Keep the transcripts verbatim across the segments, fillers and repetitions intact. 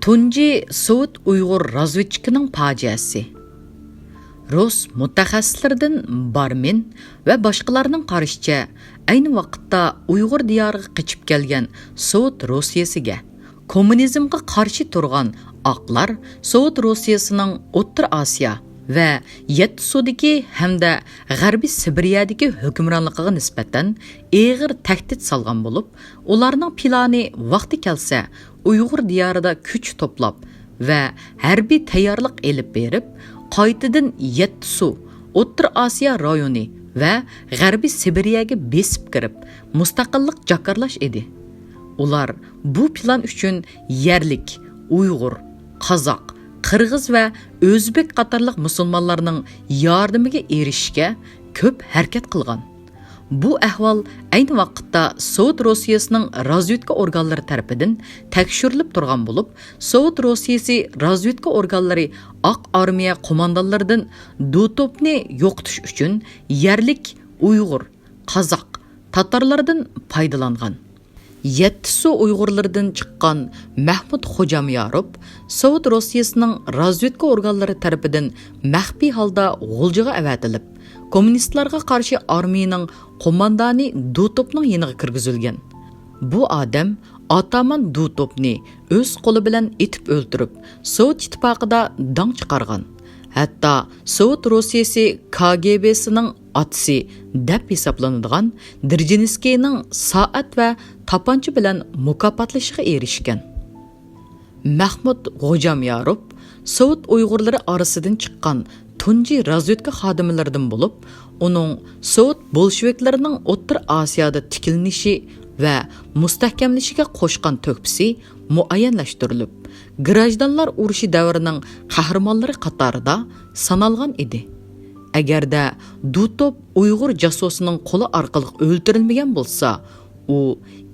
تۇنجى سوۋېت ئۇيغۇر رازۋېدچىكىنىڭ پاجىئەسى. رۇس مۇتەخەسسىسلىرىدىن بارمىن ۋە باشقىلارنىڭ قارىشىچە، ئەينى ۋاقىتتا ئۇيغۇر دىيارىغا قېچىپ كەلگەن سوۋېت روسىيەسىگە، كوممۇنىزمغا قارشى تۇرغان ئاقلار سوۋېت روسىيەسىنىڭ ئوتتۇرا ئاسىيا ۋە يەتتىسۇدىكى ھەمدە غەربىي سىبىرىيەدىكى ھۆكۈمرانلىقىغا نىسبەتەن ئېغىر تەھدىت سالغان بولۇپ، ئۇلارنىڭ پىلانى ۋاقتى كەلسە ئۇيغۇر دىيارىدا كۈچ توپلاپ ۋە ھەربىي تەييارلىق ئېلىپ بېرىپ، قايتىدىن يەتتىسۇ، ئوتتۇرا ئاسىيا رايونى ۋە غەربىي سىبىرىيەگە بېسىپ كىرىپ، مۇستەقىللىق جاكارلاش ئىدى. ئۇلار بۇ پىلان ئۈچۈن يەرلىك ئۇيغۇر، قازاق، قىرغىز ۋە ئۆزبېك قاتارلىق مۇسۇلمانلارنىڭ ياردىمىگە ئېرىشىشكە كۆپ ھەرىكەت قىلغان. بۇ ئەھۋال ئەينى ۋاقىتتا سوۋېت روسىيەسىنىڭ رازۋېدكا ئورگانلىرى تەرىپىدىن تەكشۈرۈلۈپ تۇرغان بولۇپ، سوۋېت روسىيەسى رازۋېدكا ئورگانلىرى ئاق ئارمىيە قوماندانلىرىدىن دۇتوپنى يوقىتىش ئۈچۈن يەرلىك ئۇيغۇر، قازاق، تاتارلاردىن پايدىلانغان. يەتتىسۇ ئۇيغۇرلىرىدىن چىققان مەھمۇت خوجامياروف سوۋېت روسىيەسىنىڭ رازۋېدكا ئورگانلىرى تەرىپىدىن مەخپىي ھالدا غۇلجىغا ئەۋەتىلىپ، كوممۇنىستلارغا قارشى ئارمىيىنىڭ قوماندانى دۇتوپنىڭ يېنىغا كىرگۈزۈلگەن. بۇ ئادەم ئاتامان دۇتوپنى ئۆز قولى بىلەن ئېتىپ ئۆلتۈرۈپ، سوۋېت ئىتتىپاقىدا داڭ چىقارغان. ھەتتا سوۋېت روسىيەسى كاگېبېسىنىڭ ئاتىسى دەپ ھېسابلىنىدىغان دىرجىنسكىينىڭ سائەت ۋە تاپانچا بىلەن مۇكاپاتلىشىغا ئېرىشكەن. مەھمۇت غوجامياروف سوۋېت ئۇيغۇرلىرى ئارىسىدىن چىققان تۇنجى رازۋېدكا خادىملىرىدىن بولۇپ، ئۇنىڭ سوۋېت بولشېۋىكلىرىنىڭ ئوتتۇرا ئاسىيادا تىكلىنىشى ۋە مۇستەھكەملىشىگە قوشقان تۆھپىسى مۇئەييەنلەشتۈرۈلۈپ، گىراژدانلار ئۇرۇشى دەۋرىنىڭ قەھرىمانلىرى قاتارىدا سانالغان ئىدى. ئەگەردە دۇتوپ ئۇيغۇر جاسۇسىنىڭ قولى ئارقىلىق ئۆلتۈرۈلمىگەن بولسا، ئۇ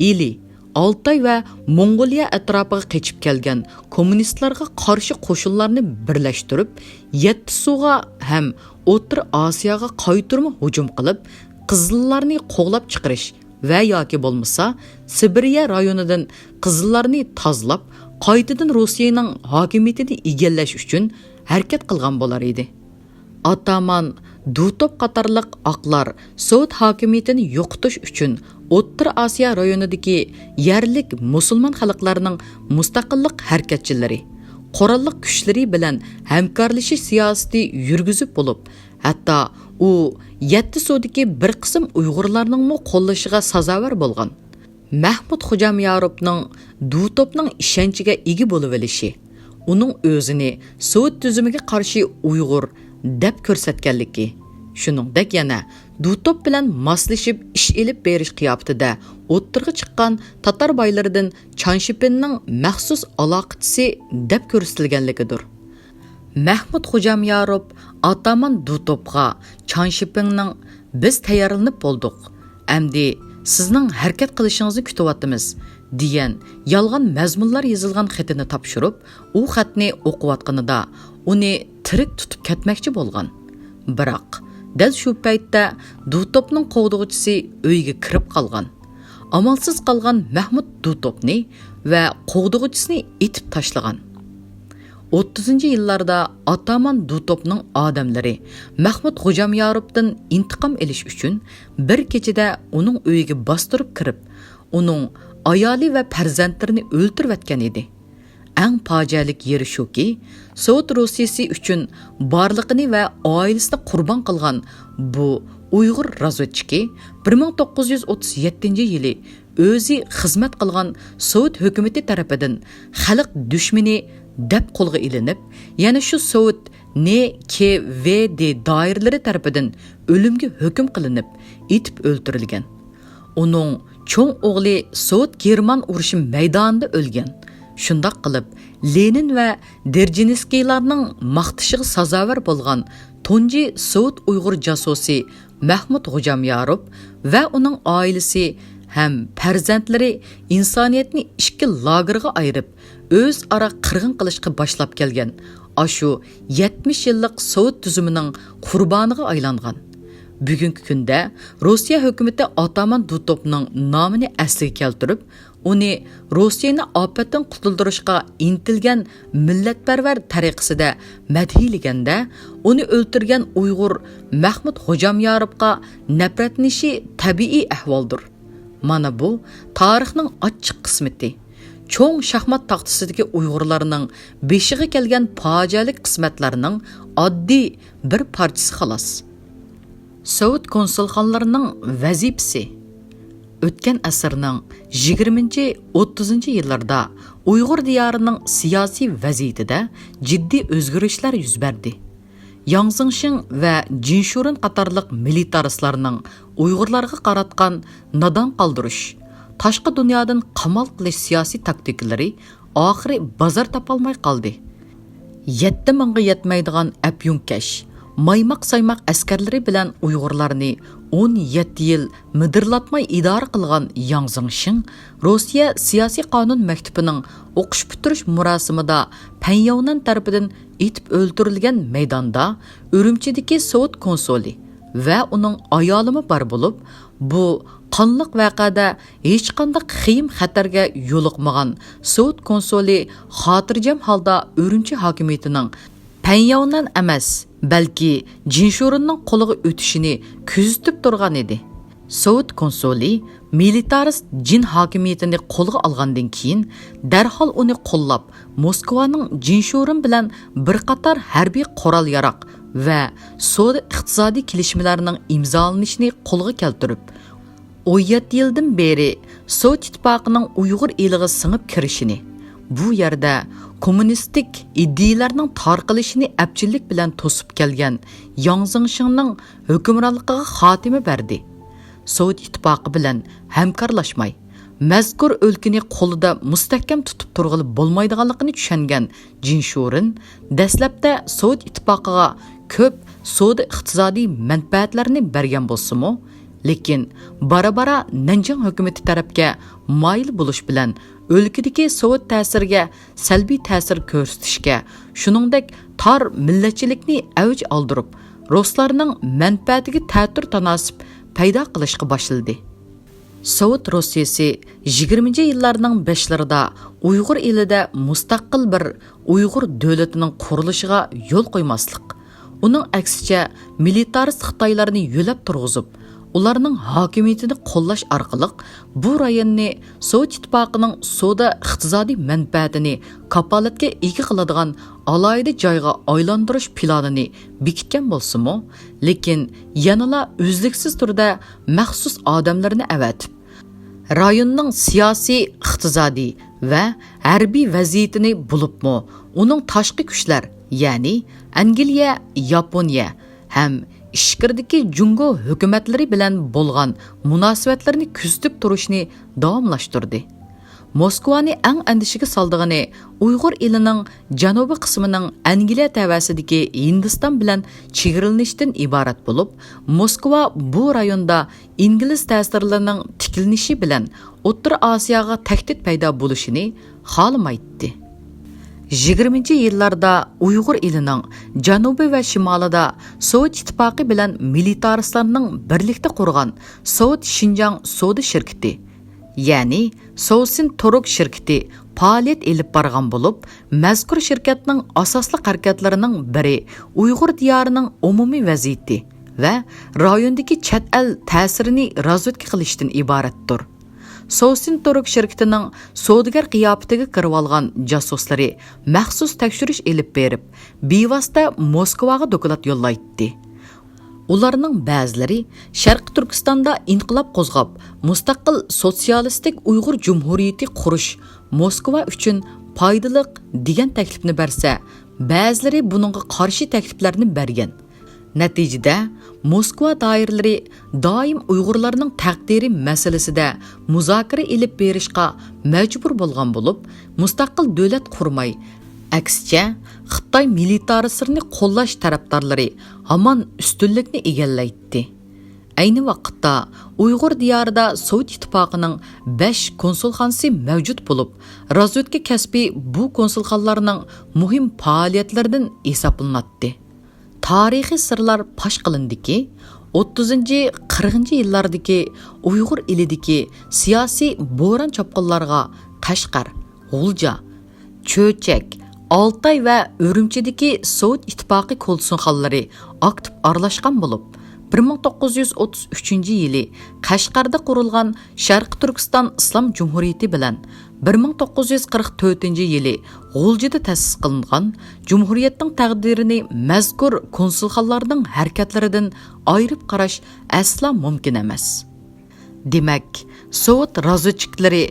ئىلى، ئالتاي ۋە موڭغۇلىيە ئەتراپىغا قېچىپ كەلگەن كوممۇنىستلارغا قارشى قوشۇنلارنى بىرلەشتۈرۈپ، يەتتىسۇغا ھەم ئوتتۇرا ئاسىياغا قايتۇرما ھۇجۇم قىلىپ، قىزىللارنى قوغلاپ چىقىرىش ۋە ياكى بولمىسا سىبىرىيە رايونىدىن قىزىللارنى تازىلاپ، قايتىدىن روسىيەنىڭ ھاكىمىيىتىنى ئىگىلەش ئۈچۈن ھەرىكەت قىلغان بولار ئىدى. ئاتامان دۇتوپ قاتارلىق ئاقلار سوۋېت ھاكىمىيىتىنى يوقىتىش ئۈچۈن ئوتتۇرا ئاسىيا رايونىدىكى يەرلىك مۇسۇلمان خەلقلەرنىڭ مۇستەقىللىق ھەرىكەتچىلىرى، قوراللىق كۈچلىرى بىلەن ھەمكارلىشىش سىياسىتى يۈرگۈزۈپ بولۇپ، ھەتتا ئۇ يەتتىسۇدىكى بىر قىسىم ئۇيغۇرلارنىڭمۇ قوللىشىغا سازاۋەر بولغان. مەھمۇت خوجامياروفنىڭ دۇتوپنىڭ ئىشەنچىگە ئىگە بولۇۋېلىشى، ئۇنىڭ ئۆزىنى سوۋېت تۈزۈمىگە قارشى ئۇيغۇر دەپ كۆرسەتكەنلىكى، شۇنىڭدەك يەنە دۇتوپ بىلەن ماسلىشىپ ئىش ئېلىپ بېرىش قىياپىتىدە ئوتتۇرىغا چىققان تاتار بايلىرىدىن چانشىپىننىڭ مەخسۇس ئالاقىچىسى دەپ كۆرسىتىلگەنلىكىدۇر. مەھمۇت خوجامياروف ئاتامان دۇتوپقا چانشىپىڭنىڭ «بىز تەييارلىنىپ بولدۇق، ئەمدى سىزنىڭ ھەرىكەت قىلىشىڭىزنى كۈتۈۋاتىمىز» دېگەن يالغان مەزمۇنلار يېزىلغان خېتىنى تاپشۇرۇپ، ئۇ خەتنى ئوقۇۋاتقىنىدا ئۇنى تىرىك تۇتۇپ كەتمەكچى بولغان. بىراق، دەل شۇ پەيتتە دۇتوپنىڭ قوغدىغۇچىسى ئۆيگە كىرىپ قالغان. ئامالسىز قالغان مەھمۇت دۇتوپنى ۋە قوغدىغۇچىسىنى ئېتىپ تاشلىغان. ئوتتۇزىنچى يىللاردا ئاتامان دۇتوپنىڭ ئادەملىرى مەھمۇت غوجامياروپتىن ئىنتىقام ئېلىش ئۈچۈن بىر كېچىدە ئۇنىڭ ئۆيىگە باستۇرۇپ كىرىپ، ئۇنىڭ ئايالى ۋە پەرزەنتلىرىنى ئۆلتۈرۈۋەتكەن ئىدى. ئەڭ پاجىئەلىك يېرى شۇكى، سوۋېت روسىيىسى ئۈچۈن بارلىقىنى ۋە ئائىلىسىنى قۇربان قىلغان بۇ ئۇيغۇر رازۋېدچىكى بىر مىڭ توققۇز يۈز ئوتتۇز يەتتىنچى يىلى ئۆزى خىزمەت قىلغان سوۋېت ھۆكۈمىتى تەرىپىدىن خەلق دۈشمىنى دەپ قولغا ئېلىنىپ، يەنە شۇ سوۋېت ن ك ۋ د دائىرىلىرى تەرىپىدىن ئۆلۈمگە ھۆكۈم قىلىنىپ، ئېتىپ ئۆلتۈرۈلگەن. ئۇنىڭ چوڭ ئوغلى سوۋېت گېرمان ئۇرۇشى مەيدانىدا ئۆلگەن. شۇنداق قىلىپ، لېنىن ۋە دېرجىنسكىيلارنىڭ ماختىشىغا سازاۋەر بولغان تۇنجى سوۋېت ئۇيغۇر جاسۇسى مەھمۇت غوجامياروف ۋە ئۇنىڭ ئائىلىسى ھەم پەرزەنتلىرى ئىنسانىيەتنى ئىككى لاگېرغا ئايرىپ، ئۆزئارا قىرغىن قىلىشقا باشلاپ كەلگەن ئاشۇ يەتمىش يىللىق سوۋېت تۈزۈمىنىڭ قۇربانىغا ئايلانغان. بۈگۈنكى كۈندە روسىيە ھۆكۈمىتى ئاتامان دۇتوپنىڭ نامىنى ئەسلىگە كەلتۈرۈپ، ئۇنى روسىيەنى ئاپەتتىن قۇتۇلدۇرۇشقا ئىنتىلگەن مىللەتپەرۋەر تەرىقىسىدە مەدھىيلىگەندە، ئۇنى ئۆلتۈرگەن ئۇيغۇر مەخمۇت خوجامياروپقا نەپرەتلىنىشى تەبىئىي ئەھۋالدۇر. مانا بۇ تارىخنىڭ ئاچچىق قىسمىتى. چوڭ شاھمات تاختىسىدىكى ئۇيغۇرلارنىڭ بېشىغا كەلگەن پاجىئەلىك قىسمەتلەرنىڭ ئاددىي بىر پارچىسى خالاس. سوۋېت كونسۇلخانىلىرىنىڭ ۋەزىپىسى. ئۆتكەن ئەسىرنىڭ يىگىرمىنچى، ئوتتۇزىنچى يىللىرىدا ئۇيغۇر دىيارىنىڭ سىياسىي ۋەزىيىتىدە جىددىي ئۆزگىرىشلەر يۈز بەردى. ياڭ زېڭشىڭ ۋە جىن شۇرېن قاتارلىق مىلىتارىستلارنىڭ ئۇيغۇرلارغا قاراتقان نادان قالدۇرۇش، تاشقى دۇنيادىن قامال قىلىش سىياسىي تاكتىكىلىرى ئاخىرى بازار تاپالماي قالدى. يەتتە مىڭغا يەتمەيدىغان ئەپيۈنكەش، مايماق-سايماق ئەسكەرلىرى بىلەن ئۇيغۇرلارنى ئون يەتتە يىل مىدىرلاتماي ئىدارە قىلغان ياڭ زېڭشىڭ روسىيە سىياسىي قانۇن مەكتىپىنىڭ ئوقۇش پۈتتۈرۈش مۇراسىمىدا پەنياۋنەن تەرىپىدىن ئېتىپ ئۆلتۈرۈلگەن مەيداندا ئۈرۈمچىدىكى سوۋېت كونسۇلى ۋە ئۇنىڭ ئايالىمۇ بار بولۇپ، بۇ قانلىق ۋەقەدە ھېچقانداق خېيىم-خەتەرگە يولۇقمىغان سوۋېت كونسۇلى خاتىرجەم ھالدا ئۈرۈمچى ھاكىمىيىتىنىڭ پەنياۋنەن ئەمەس، بەلكى جىنشۇرېننىڭ قولىغا ئۆتۈشىنى كۆزىتىپ تۇرغان ئىدى. سوۋېت كونسۇلى مىلىتارىست جىن ھاكىمىيىتىنى قولغا ئالغاندىن كېيىن، دەرھال ئۇنى قوللاپ، موسكۋانىڭ جىنشۇرېن بىلەن بىر قاتار ھەربىي قورال-ياراغ ۋە سودا-ئىقتىسادىي كېلىشىملەرنىڭ ئىمزالىنىشىنى قولغا كەلتۈرۈپ، ئون يەتتە يىلدىن بېرى سوۋېت ئىتتىپاقىنىڭ ئۇيغۇر ئېلىغا سىڭىپ كىرىشىنى، بۇ يەردە كوممۇنىستىك ئىدىيەلەرنىڭ تارقىلىشىنى ئەپچىللىك بىلەن توسۇپ كەلگەن ياڭ زېڭشىڭنىڭ ھۆكۈمرانلىقىغا خاتىمە بەردى. سوۋېت ئىتتىپاقى بىلەن ھەمكارلاشماي، مەزكۇر ئۆلكىنى قولىدا مۇستەھكەم تۇتۇپ تۇرغىلى بولمايدىغانلىقىنى چۈشەنگەن جىنشۇرېن دەسلەپتە سوۋېت ئىتتىپاقىغا كۆپ سودا-ئىقتىسادىي مەنپەئەتلەرنى بەرگەن بولسىمۇ، لېكىن بارا-بارا نەنجىڭ ھۆكۈمىتى تەرەپكە مايىل بولۇش بىلەن ئۆلكىدىكى سوۋېت تەسىرىگە سەلبىي تەسىر كۆرسىتىشكە، شۇنىڭدەك تار مىللەتچىلىكنى ئەۋج ئالدۇرۇپ، رۇسلارنىڭ مەنپەئەتىگە تەتۈر تاناسىپ پەيدا قىلىشقا باشلىدى. سوۋېت روسىيىسى يىگىرمىنچى يىللارنىڭ باشلىرىدا ئۇيغۇر ئېلىدە مۇستەقىل بىر ئۇيغۇر دۆلىتىنىڭ قۇرۇلۇشىغا يول قويماسلىق، ئۇنىڭ ئەكسىچە مىلىتارىست خىتايلارنى يۆلەپ تۇرغۇزۇپ، ئۇلارنىڭ ھاكىمىيىتىنى قوللاش ئارقىلىق بۇ رايوننى سوۋېت ئىتتىپاقىنىڭ سودا ئىقتىسادىي مەنپەئەتىنى كاپالەتكە ئىگە قىلىدىغان ئالاھىدە جايغا ئايلاندۇرۇش پىلانىنى بېكىتكەن بولسىمۇ، لېكىن يەنىلا ئۈزلۈكسىز تۈردە مەخسۇس ئادەملىرىنى ئەۋەتىپ، رايوننىڭ سىياسىي، ئىقتىسادىي ۋە ھەربىي ۋەزىيىتىنى، بولۇپمۇ ئۇنىڭ تاشقى كۈچلەر، يەنى ئەنگلىيە، ياپونىيە ھەم ئىچكىرىدىكى جۇڭگو ھۆكۈمەتلىرى بىلەن بولغان مۇناسىۋەتلىرىنى كۆزىتىپ تۇرۇشنى داۋاملاشتۇردى. موسكۋانى ئەڭ ئەندىشىگە سالىدىغىنى ئۇيغۇر ئېلىنىڭ جەنۇبىي قىسمىنىڭ ئەنگلىيە تەۋەسىدىكى ھىندىستان بىلەن چېگرىلىنىشىدىن ئىبارەت بولۇپ، موسكۋا بۇ رايوندا ئىنگلىز تەسىرلىرىنىڭ تىكلىنىشى بىلەن ئوتتۇرا ئاسىياغا تەھدىت پەيدا بولۇشىنى خالىمايتتى. يىگىرمىنچى يىللاردا ئۇيغۇر ئېلىنىڭ جەنۇبى ۋە شىمالىدا سوۋېت ئىتتىپاقى بىلەن مىلىتارىستلارنىڭ بىرلىكتە قۇرغان سوۋېت شىنجاڭ سودا شىركىتى، يەنى سوۋسىن تورۇك شىركىتى پائالىيەت ئېلىپ بارغان بولۇپ، مەزكۇر شىركەتنىڭ ئاساسلىق ھەرىكەتلىرىنىڭ بىرى ئۇيغۇر دىيارىنىڭ ئومۇمىي ۋەزىيىتى ۋە رايوندىكى چەت ئەل تەسىرىنى رازۋېدكا قىلىشتىن ئىبارەتتۇر. سوۋسىن تورۇك شىركىتىنىڭ سودىگەر قىياپىتىگە كىرىۋالغان جاسۇسلىرى مەخسۇس تەكشۈرۈش ئېلىپ بېرىپ، بىۋاسىتە موسكۋاغا دوكلات يوللايتتى. ئۇلارنىڭ بەزىلىرى شەرقىي تۈركىستاندا ئىنقىلاب قوزغاپ، مۇستەقىل سوتسىيالىستىك ئۇيغۇر جۇمھۇرىيىتى قۇرۇش موسكۋا ئۈچۈن پايدىلىق دېگەن تەكلىپنى بەرسە، بەزىلىرى بۇنىڭغا قارشى تەكلىپلەرنى بەرگەن. نەتىجىدە، موسكۋا دائىرىلىرى دائىم ئۇيغۇرلارنىڭ تەقدىرى مەسىلىسىدە مۇزاكىرە ئېلىپ بېرىشقا مەجبۇر بولغان بولۇپ، مۇستەقىل دۆلەت قۇرماي، ئەكسىچە، خىتاي مىلىتارىستلىرىنى قوللاش تەرەپدارلىرى ھامان ئۈستۈنلۈكنى ئىگىلەيتتى. ئەينى ۋاقىتتا ئۇيغۇر دىيارىدا سوۋېت ئىتتىپاقىنىڭ بەش كونسۇلخانىسى مەۋجۇت بولۇپ، رازۋېدكا كەسپى بۇ كونسۇلخانىلارنىڭ مۇھىم پائالىيەتلىرىدىن ھېسابلىناتتى. تارىخىي سىرلار پاش قىلىندىكى، ئوتتۇزىنچى، قىرىقىنچى يىللاردىكى ئۇيغۇر ئېلىدىكى سىياسىي بوران-چاپقۇنلارغا قەشقەر، غۇلجا، چۆچەك، ئالتاي ۋە ئۈرۈمچىدىكى سوۋېت ئىتتىپاقى كونسۇلخانىلىرى ئاكتىپ ئارىلاشقان بولۇپ، بىر مىڭ توققۇز يۈز ئوتتۇز ئۈچىنچى يىلى قەشقەردە قۇرۇلغان شەرقىي تۈركىستان ئىسلام جۇمھۇرىيىتى بىلەن بىر مىڭ توققۇز يۈز قىرىق تۆتىنچى يىلى غۇلجىدا تەسىس قىلىنغان جۇمھۇرىيەتنىڭ تەقدىرىنى مەزكۇر كونسۇلخانىلارنىڭ ھەرىكەتلىرىدىن ئايرىپ قاراش ئەسلا مۇمكىن ئەمەس. دېمەك، سوۋېت رازۋېدچىكلىرى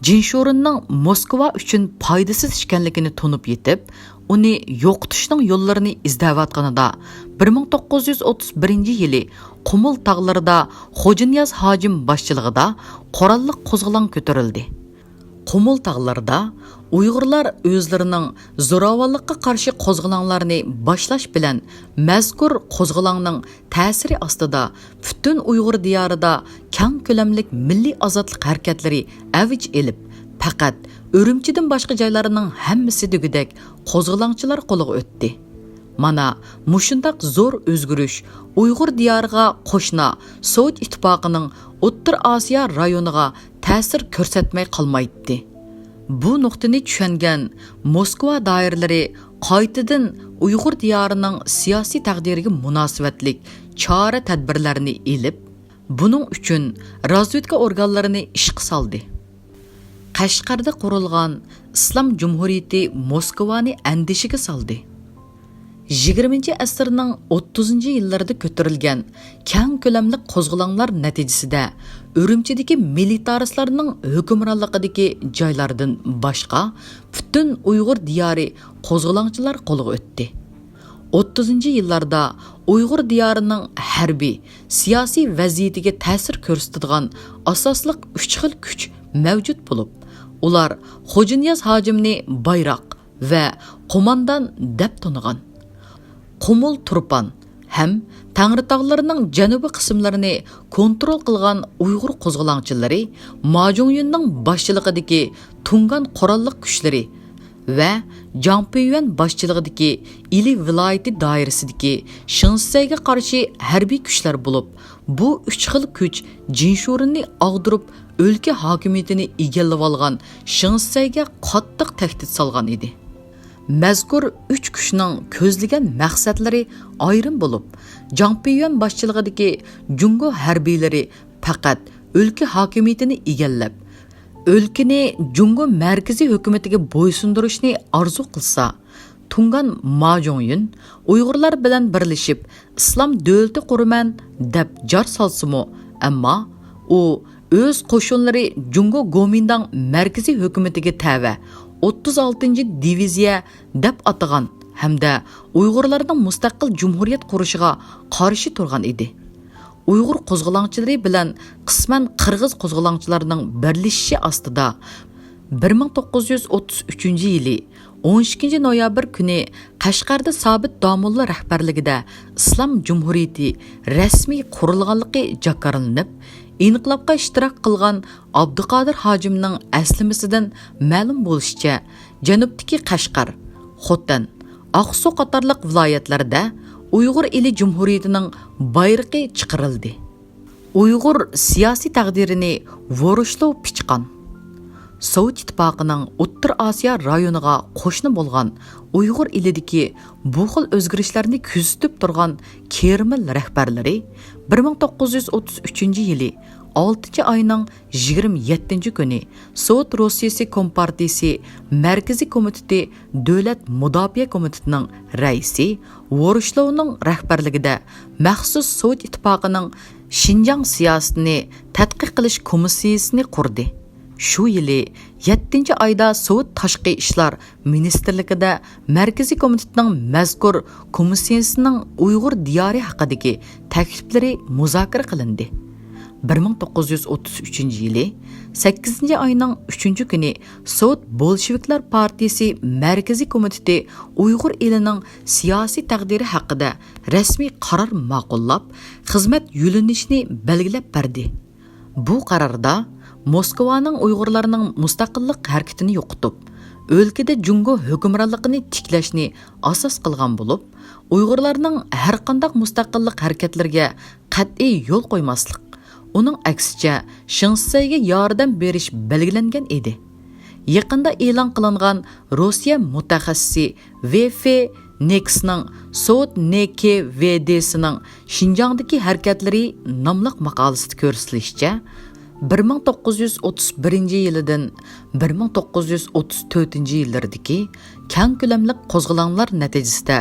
جىنشۇرىننىڭ موسكۋا ئۈچۈن پايدىسىز ئىكەنلىكىنى تونۇپ يېتىپ، ئۇنى يوقىتىشنىڭ يوللىرىنى ئىزدەۋاتقىنىدا، بىر مىڭ توققۇز يۈز ئوتتۇز بىرىنچى يىلى قۇمۇل تاغلىرىدا خوجانىياز ھاجىم باشچىلىقىدا قوراللىق قوزغىلاڭ كۆتۈرۈلدى. قۇمۇل تاغلىرىدا ئۇيغۇرلار ئۆزلىرىنىڭ زوراۋانلىققا قارشى قوزغىلاڭلارنى باشلاش بىلەن مەزكۇر قوزغىلاڭنىڭ تەسىرى ئاستىدا پۈتۈن ئۇيغۇر دىيارىدا كەڭ كۆلەملىك مىللىي ئازادلىق ھەرىكەتلىرى ئەۋج ئېلىپ، پەقەت ئۈرۈمچىدىن باشقا جايلارنىڭ ھەممىسى دېگۈدەك قوزغىلاڭچىلار قولىغا ئۆتتى. مانا مۇشۇنداق زور ئۆزگىرىش ئۇيغۇر دىيارىغا قوشنا سوۋېت ئىتتىپاقىنىڭ ئوتتۇرا ئاسىيا رايونىغا تەسىر كۆرسەتمەي قالمايتتى. بۇ نۇقتىنى چۈشەنگەن موسكۋا دائىرىلىرى قايتىدىن ئۇيغۇر دىيارىنىڭ سىياسىي تەقدىرىگە مۇناسىۋەتلىك چارە-تەدبىرلەرنى ئېلىپ، بۇنىڭ ئۈچۈن رازۋېدكا ئورگانلىرىنى ئىشقا سالدى. قەشقەردە قۇرۇلغان ئىسلام جۇمھۇرىيىتى موسكۋانى ئەندىشىگە سالدى. يىگىرمىنچى ئەسىرنىڭ ئوتتۇزىنچى يىللىرىدا كۆتۈرۈلگەن كەڭ كۆلەملىك قوزغىلاڭلار نەتىجىسىدە، ئۈرۈمچىدىكى مىلىتارىستلارنىڭ ھۆكۈمرانلىقىدىكى جايلاردىن باشقا، پۈتۈن ئۇيغۇر دىيارى قوزغىلاڭچىلار قولىغا ئۆتتى. ئوتتۇزىنچى يىللاردا ئۇيغۇر دىيارىنىڭ ھەربىي، سىياسىي ۋەزىيىتىگە تەسىر كۆرسىتىدىغان ئاساسلىق ئۈچ خىل كۈچ مەۋجۇت بولۇپ، ئۇلار خوجانىياز ھاجىمنى بايراق ۋە قوماندان دەپ تونۇغان. قۇمۇل تۇرپان ھەم تەڭرىتاغلىرىنىڭ جەنۇبىي قىسىملىرىنى كونترول قىلغان ئۇيغۇر قوزغىلاڭچىلىرى ماجۇڭيۈننىڭ باشچىلىقىدىكى تۇڭگان قوراللىق كۈچلىرى ۋە جاڭ پىيۈەن باشچىلىقىدىكى ئىلى ۋىلايىتى دائىرىسىدىكى شېڭ شىسەيگە قارشى ھەربىي كۈچلەر بولۇپ، بۇ ئۈچ خىل كۈچ جىنشۇرىننى ئاغدۇرۇپ، ئۆلكە ھاكىمىيىتىنى ئىگىلىۋالغان شېڭ شىسەيگە قاتتىق تەھدىت سالغان ئىدى. مەزكۇر ئۈچ كۈچنىڭ كۆزلىگەن مەقسەتلىرى ئايرىم بولۇپ، جاڭ پىيۈەن باشچىلىقىدىكى جۇڭگو ھەربىيلىرى پەقەت ئۆلكە ھاكىمىيىتىنى ئىگىلەپ، ئۆلكىنى جۇڭگو مەركىزىي ھۆكۈمىتىگە بويسۇندۇرۇشنى ئارزۇ قىلسا، تۇڭگان ماجۇڭيۈن ئۇيغۇرلار بىلەن بىرلىشىپ ئىسلام دۆلىتى قۇرىمەن دەپ جار سالسىمۇ، ئەمما ئۇ ئۆز قوشۇنلىرى جۇڭگو گومىنداڭ مەركىزىي ھۆكۈمىتىگە تەۋە ئوتتۇز ئالتىنچى دىۋىزىيە دەپ ئاتىغان ھەمدە ئۇيغۇرلارنىڭ مۇستەقىل جۇمھۇرىيەت قۇرۇشىغا قارشى تۇرغان ئىدى. ئۇيغۇر قوزغىلاڭچىلىرى بىلەن قىسمەن قىرغىز قوزغىلاڭچىلارنىڭ بىرلىشىشى ئاستىدا، بىر مىڭ توققۇز يۈز ئوتتۇز ئۈچىنچى يىلى ئون ئىككىنچى نويابىر كۈنى قەشقەردە سابىت داموللا رەھبەرلىكىدە ئىسلام جۇمھۇرىيىتى رەسمىي قۇرۇلغانلىقى جاكارلىنىپ، ئىنقىلابقا ئىشتىراك قىلغان ئابدۇقادىر ھاجىمنىڭ ئەسلىمىسىدىن مەلۇم بولۇشىچە، جەنۇبتىكى قەشقەر، خوتەن، ئاقسۇ قاتارلىق ۋىلايەتلەردە ئۇيغۇر ئېلى جۇمھۇرىيىتىنىڭ بايرىقى چىقىرىلدى. ئۇيغۇر سىياسىي تەقدىرىنى ۋورۇشلۇ پىچقان. سوۋېت ئىتتىپاقىنىڭ ئوتتۇرا ئاسىيا رايونىغا قوشنا بولغان ئۇيغۇر ئېلىدىكى بۇ خىل ئۆزگىرىشلەرنى كۆزىتىپ تۇرغان كرېمىل رەھبەرلىرى بىر مىڭ توققۇز يۈز ئوتتۇز ئۈچىنچى يىلى ئالتىنچى ئاينىڭ يىگىرمە يەتتىنچى كۈنى سوۋېت روسىيىسى كومپارتىيىسى مەركىزىي كومىتېتى دۆلەت مۇداپىئە كومىتېتىنىڭ رەئىسى ۋورۇشلوۋنىڭ رەھبەرلىكىدە مەخسۇس سوۋېت ئىتتىپاقىنىڭ شىنجاڭ سىياسىتىنى تەتقىق قىلىش كومىسسىيىسىنى قۇردى. شۇ يىلى يەتتىنچى ئايدا سوۋېت تاشقى ئىشلار مىنىستىرلىكىدە مەركىزىي كومىتېتنىڭ مەزكۇر كومىسسىيىسىنىڭ ئۇيغۇر دىيارى ھەققىدىكى تەكلىپلىرى مۇزاكىرە قىلىندى. بىر مىڭ توققۇز يۈز ئوتتۇز ئۈچىنچى يىلى سەككىزىنچى ئاينىڭ ئۈچىنچى كۈنى سوۋېت بولشېۋىكلار پارتىيىسى مەركىزىي كومىتېتى ئۇيغۇر ئېلىنىڭ سىياسىي تەقدىرى ھەققىدە رەسمىي قارار ماقۇللاپ، خىزمەت يۆنىلىشىنى بەلگىلەپ بەردى. بۇ قاراردا موسكۋانىڭ ئۇيغۇرلارنىڭ مۇستەقىللىق ھەرىكىتىنى يوقىتىپ، ئۆلكىدە جۇڭگو ھۆكۈمرانلىقىنى تىكلەشنى ئاساس قىلغان بولۇپ، ئۇيغۇرلارنىڭ ھەرقانداق مۇستەقىللىق ھەرىكەتلىرىگە قەتئىي يول قويماسلىق، ئۇنىڭ ئەكسىچە، شېڭشىسەيگە ياردەم بېرىش بەلگىلەنگەن ئىدى. يېقىندا ئېلان قىلىنغان روسىيە مۇتەخەسسىسى ۋېفې نېكسنىڭ سوۋېت ن ك ۋ دسىنىڭ شىنجاڭدىكى ھەرىكەتلىرى ناملىق ماقالىسىدە كۆرسىتىلىشىچە، بىر مىڭ توققۇز يۈز ئوتتۇز بىرىنچى يىلىدىن بىر مىڭ توققۇز يۈز ئوتتۇز تۆتىنچى يىللىرىدىكى كەڭ كۆلەملىك قوزغىلاڭلار نەتىجىسىدە،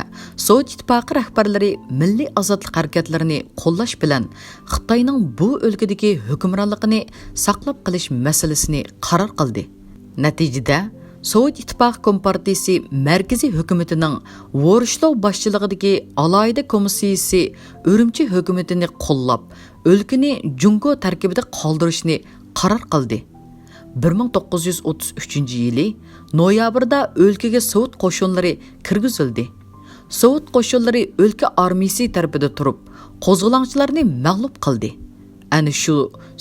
سوۋېت ئىتتىپاقى رەھبەرلىرى مىللىي ئازادلىق ھەرىكەتلىرىنى قوللاش بىلەن خىتاينىڭ بۇ ئۆلكىدىكى ھۆكۈمرانلىقىنى ساقلاپ قېلىش مەسىلىسىنى قارار قىلدى. نەتىجىدە، سوۋېت ئىتتىپاقى كومپارتىيىسى مەركىزىي ھۆكۈمىتىنىڭ ۋورشلوۋ باشچىلىقىدىكى ئالاھىدە كومىسسىيىسى ئۈرۈمچى ھۆكۈمىتىنى قوللاپ، ئۆلكىنى جۇڭگو تەركىبىدە قالدۇرۇشنى قارار قىلدى. بىر مىڭ توققۇز يۈز ئوتتۇز ئۈچىنچى يىلى نويابىردا ئۆلكىگە سوۋېت قوشۇنلىرى كىرگۈزۈلدى. سوۋېت قوشۇنلىرى ئۆلكە ئارمىيىسى تەرىپىدە تۇرۇپ، قوزغىلاڭچىلارنى مەغلۇپ قىلدى. ئەنە شۇ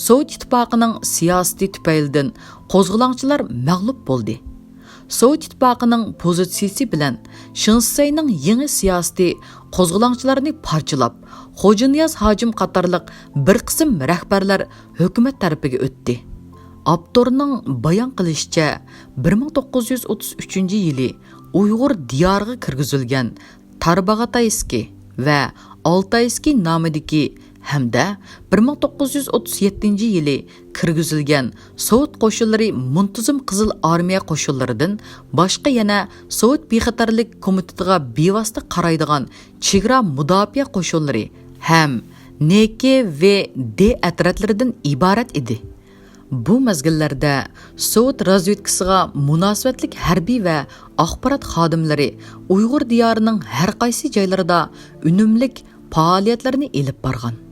سوۋېت ئىتتىپاقىنىڭ سىياسىتى تۈپەيلىدىن قوزغىلاڭچىلار مەغلۇپ بولدى. سوۋېت ئىتتىپاقىنىڭ پوزىتسىيىسى بىلەن شېڭشىسەينىڭ يېڭى سىياسىتى قوزغىلاڭچىلارنى پارچىلاپ، خوجانىياز ھاجىم قاتارلىق بىر قىسىم رەھبەرلەر ھۆكۈمەت تەرىپىگە ئۆتتى. ئاپتورنىڭ بايان قىلىشىچە، بىر مىڭ توققۇز يۈز ئوتتۇز ئۈچىنچى يىلى ئۇيغۇر دىيارىغا كىرگۈزۈلگەن تارباغاتايسكى ۋە ئالتايسكى نامىدىكى ھەمدە بىر مىڭ توققۇز يۈز ئوتتۇز يەتتىنچى يىلى كىرگۈزۈلگەن سوۋېت قوشۇنلىرى مۇنتىزىم قىزىل ئارمىيە قوشۇنلىرىدىن باشقا يەنە سوۋېت بىخەتەرلىك كومىتېتىغا بىۋاسىتە قارايدىغان چېگرا مۇداپىئە قوشۇنلىرى ھەم ن ك ۋ د ئەترەتلىرىدىن ئىبارەت ئىدى. بۇ مەزگىللەردە سوۋېت رازۋېدكىسىغا مۇناسىۋەتلىك ھەربىي ۋە ئاخبارات خادىملىرى ئۇيغۇر دىيارىنىڭ ھەر قايسى جايلىرىدا ئۈنۈملۈك پائالىيەتلەرنى ئېلىپ بارغان.